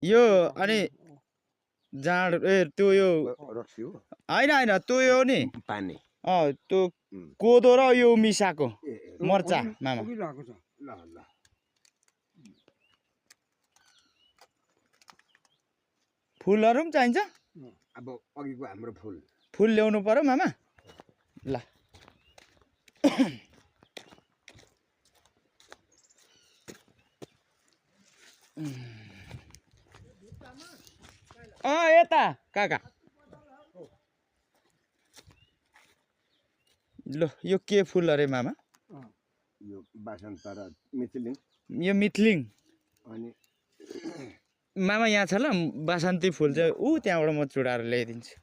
यो अनि जाँड त्यो यो रक्सी हो होइन त्यो यो नि पानी त्यो कोदो र यो मिसाको मर्चा मामा ल ल फुलहरू पनि चाहिन्छ अब अघिको हाम्रो फुल ल्याउनु पर्यो मामा ल यता काका ल यो के फुल अरे मामा यो बासन्त र मिथिलिङ यो मिथलिङ अनि मामा यहाँ छ ल बासन्ती फुल चाहिँ त्यहाँबाट म चुडाएर ल्याइदिन्छु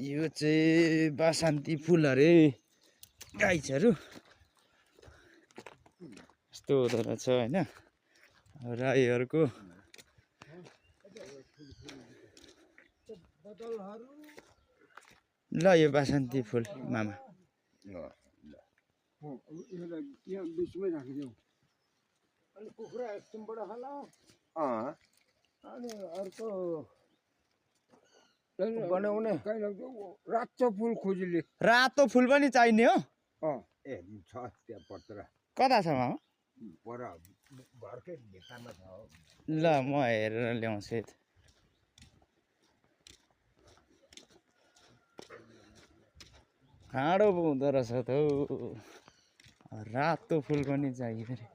यो चाहिँ बासन्ती फुल अरे गाइसहरू यस्तो हुँदो रहेछ होइन राईहरूको ल यो बासन्ती फुल मामा बिचमै राखिदेऊ अनि कुखुरा एकछिनबाट होला अनि अर्को बनाउने रातो फुल खोजिले रातो फुल पनि चाहिने हो ए छ त्यहाँ पत्र कता छ मामा पर घरकै भित्तामा छ ल म हेरेर ल्याउँछु है हाँडो पो हुँदो रहेछ त हौ रातो फुल पनि चाहियो फेरि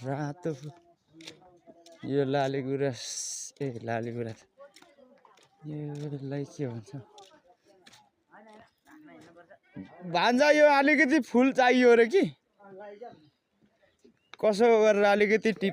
रातो यो लाली गुराँस लाली गुराँस योलाई के भन्छ भान्जा यो अलिकति फुल चाहियो अरे कि कसो गरेर अलिकति टिप